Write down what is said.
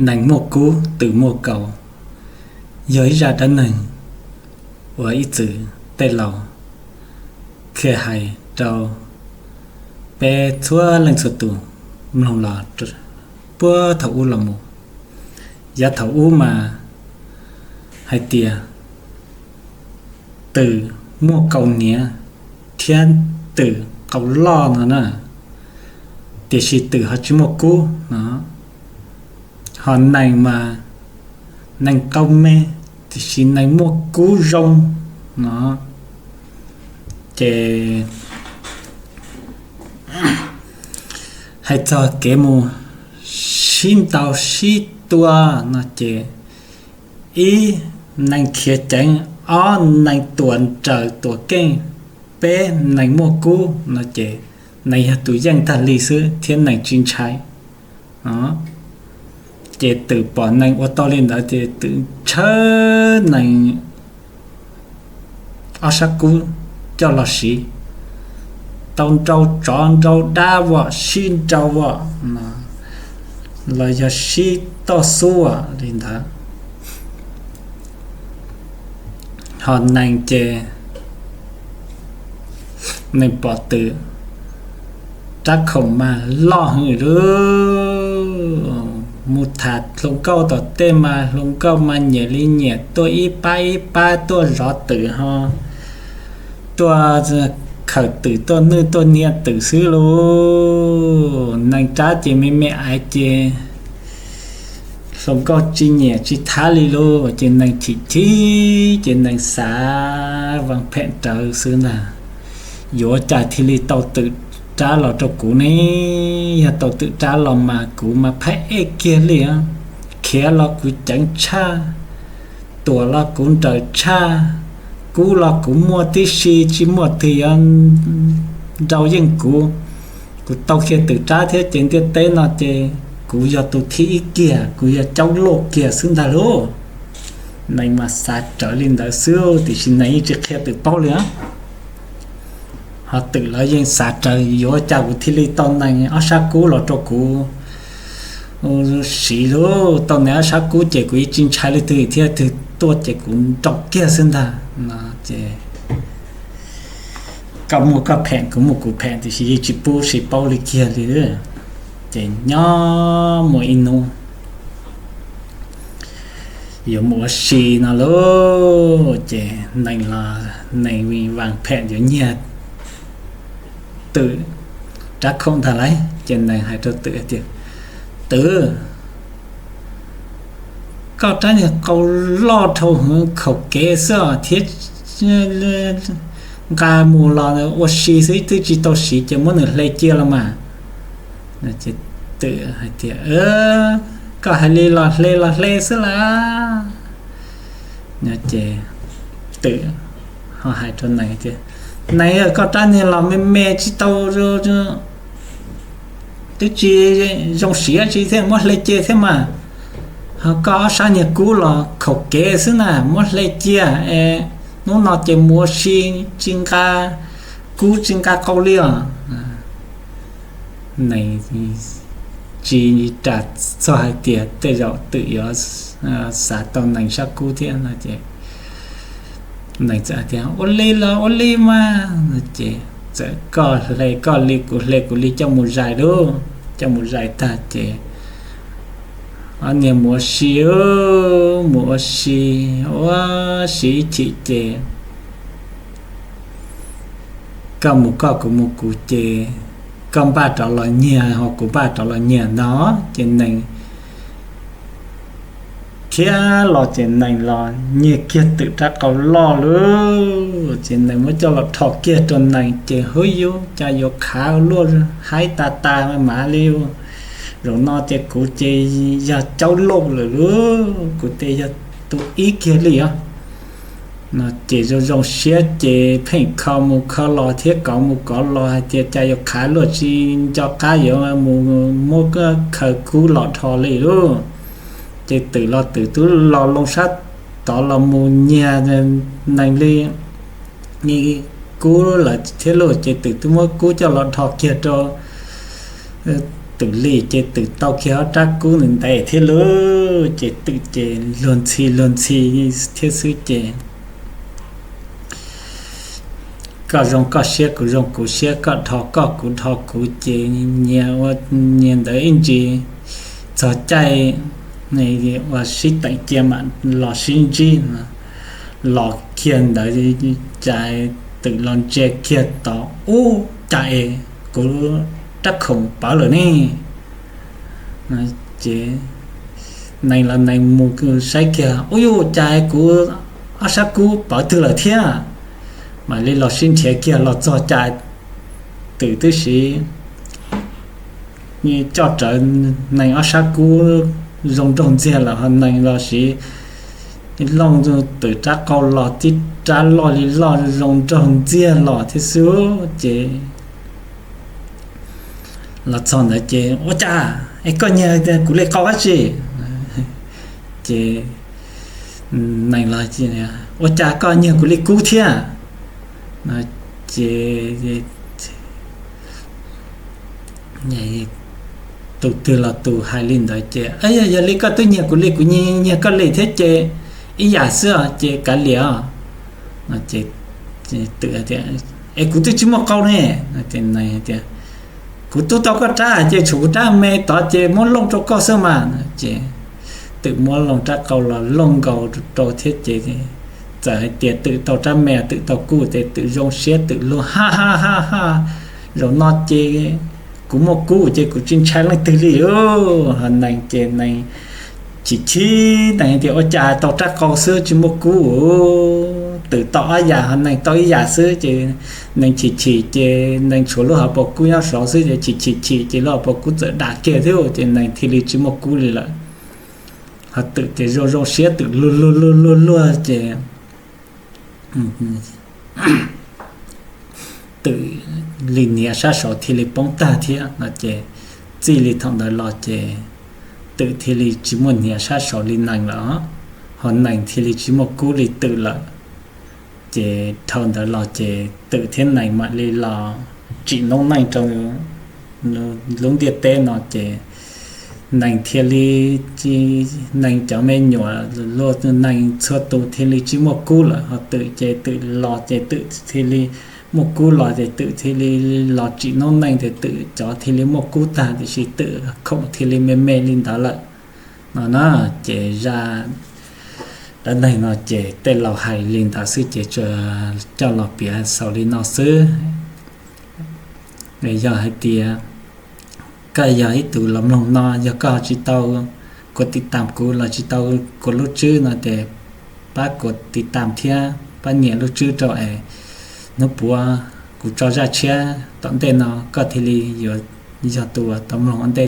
Nees muaj kub twm muaj kaus yog ib zaj dab neeg uas ib txwm tej laus qhia hais rau peb txhua leej txhua tus mloog los puag thaum ub los mus. Yav thaum ub mas hais tias twm muaj kaus hniav thiab twm qau loj no na, tiam sis twm ho tsis muaj kub no. Ho nees mas nees qau me, tiam sis nees muaj kub zoo no. Ces hais txog kev mus sib ntaus sib tua no ces ib, nees khiav ceev, ob, nees tuam nraws tuam keej, peb, nees muaj kub no ces nees yog tus yeej tag li xwb thiab nees tsis ntshai. Ces twm pom nees ua tau li ntawd ces twm ntshaw nees ob sab kub coj los siv, tau nrau tsov nrau dab vom sib nrau vom los yog sib toj xub li ntawd. Ho nees ces nees pom twm rab khoom mas loj heev li, mus tham hluas nkauj tom tej mas hluas nkauj mas nyiam li nyiam tuaj ib pab ib pab tuaj zov twm ho tuaj khawm twm tuaj nwj tuaj nias twm xwb lauj. Nees rab ces me me ais ces hluas nkauj tsis nyiam tsis thab li lauj. Ces nees chim chim ces nees xav vaj phem rawv xwb ntag, yuav cas thiaj li tau twm rab los rau kuv ne? Yog tau twm rab los mas kuv mas phaib ej kiag li, khiav los kuv ceev tshaj, tuam los kuv nraws tshaj, kub los kuv muaj tib si tsis muaj twg yuav nrau yeej kuv. Kuv tau kiag twm rab thiab ces ntiaj teb no ces kuv yog tus thib ib kiag, kuv yog caub loj kiag xwb ntag lauj. Nees mas xav rawv li ntawd xwb tiam sis nees yeej tsis qhia twm paub li. Ho twm los yeej xav rawv yuav cas kuv thiaj li tau nees ob sab kub los rau kuv siv lauj. Tau nees ob sab kub ces kuv yeej tsis ntshai leej twg thiab, twg tuaj ces kuv nrau kiag xwb ntag no. Ces koj muaj koj phem, kuv muaj kuv phem, tiam sis yeej tsis pub sib paub li kiag li. Ces nyob muaj ib hnub yuav mus ua si no lauj, ces nees los nees vim vaj phem yuav nyiag twm rab khoom ntag lauj. Ces nees hais rau twm tias, Twm, koj rab niag qau loj dhau heev khaum kev xwb thiab, nqa mus los ua si xwb twb tsis tau siv ces muab nws hle cia los mas. Twm hais tias, Koj hais li los hle los hle xwb lauj. Ces twm ho hais rau nees tias, Nees, koj rab niag los me me tsis tau, twb tsis zoo siv tsi thiab, muab hle cia thiab mas. Ho koj ob sab niag kub los khaum kev xwb na, muab hle cia es hnub no ces mus ua si, tsis nqa kub tsis nqa qau li os. Nees tsis ras txog hais tias tej zaum twm yuav xav tau nees sab kub thiab no ces nees txawm tias, Ua li los ua li mas no ces txawm koj hle koj li kuv hle kuv li coj mus zais lauj. Coj mus zais tag ces ob niag mus ua si, mus ua si, ua si ib chim ces koj mus koj kuv mus kuv ces koj npaj rov los nyiag ho kuv npaj rov los nyiag no ces nees thiab los ces nees los nyiag kiag twm rab qau loj lauj. Ces nees muab coj los rho kiag rau nees ces, Hwb, yus cas yuav khav luaj, haib tas tas mas li. Zaum no ces kuv ces yog caub loj lawm lauj, kuv ces yog tus ib kiag li os no ces zoo zoo siab ces pheej kho mus kho los thiab kov mus kov los hais tias, Cas yuav khav luaj, tsis nco qab yuav mus muab khaws kub los rho li lauj. Ces twm los twm twb los loo sab tod los mus nyiag nees li kub lawm thiab lauj. Ces twm twb muab kub coj los rho kiag rau Twm li ces Twm tau kiag ob rab kub ntev ntev thiab lauj, ces Twm ces luag ntxhi luag ntxhi thiab xwb ces koj zoo koj siab kuv zoo kuv siab, koj dhos koj kuv dhos kuv ces nyias ua nyias ntawd ib ntsis txog caij uas sib teem cia mam los sib ntsib. Los kiag ntawd cas Twm los ntsia kiag tod, ub, cas es kuv rab khoom pawv lawm ne. Ces Nees los Nees mus saib kiag, ub, yuj, cas es kuv ob sab kub pawv twg lawm thiab. Mam li los sib nrhiav kiag los txog cas Twm twb siv coj rawv Nees ob sab kub zoo nraug ntxiag lawm, ho Nees los siv looj Twm rab qau los tib rab loj li loj zoo nraug ntxiag los thiab xwb ces los txog ntawd ces, ua cas es koj nyiag kuv li qau dab tsi? Ces Nees los, ua cas koj nyiag kuv li kub thiab? Ces tus twg los tus hais li ntawd ces, yog li koj twb nyiag kuv li kuv nyiag koj li thiab ces ib yam xwb os ces kav liam os. Twm tias, es kuv twb tsis muaj qau ne. Tias, kuv tub tau koj rab ces tshuav kuv rab me tod ces muab looj rau koj xwb mas. Ces Twm muab looj rab qau los looj nkaus rau thiab ces txawm hais tias Twm tau rab me Twm tau kub ces Twm zoo siab Twm luag ha ha ha ha, zaum no ces kuv muaj kub ces kuv tsis ntshai leej twg li. Ho Nees ces Nees chim chim Nees tias, ua cas tau rab qau xwb tsis muaj kub? Twm tau ob yam ho Nees tau ib yam xwb ces Nees chim chim ces Nees tshuav lub hauv paus kub nyob saud xwb ces chim chim chim ces lub hauv paus kub txawm dam kiag thiab ces Nees thiaj li tsis muaj kub li lawm. Ho Twm ces zoo zoo siab Twm luag luag luag luag luag ces Twm li hniav sab saud thiaj li poob tag thiab no ces txij li thaum ntawd los ces Twm thiaj li tsis muaj hniav sab saud li Nees lawm, ho Nees thiaj li tsis muaj kub li Twm lawm. Ces dhau ntawd los ces Twm thiab Nees mam li los tsim noob neej rau lub ntiaj teb no ces Nees thiaj li, Nees cov me nyuam luag Nees txhua tus thiaj li tsis muaj kub lawm, ho Twm ces Twm los ces Twm thiaj li muaj kub los ces Twm thiaj li los tsim noob neej ces Twm cov thiaj li muaj kub tag tiam sis Twm khoom thiaj li me me li ntawd lawm no na. Ces zaj dab neeg no ces tej laus hais li ntawd xwb ces tsuas coj los piav xaus li no xwb. Yog hais tias koj yog ib tug los mloog no yog koj tsis tau kuv tiv tam kuv los tsis tau kuv lub tswb no ces pab kuv tiv tam thiab pab nias lub tswb rau es hnub puav kuv tso zaj tshiab tom ntej no koj thiaj li yuav yog tus tau mloog ua ntej.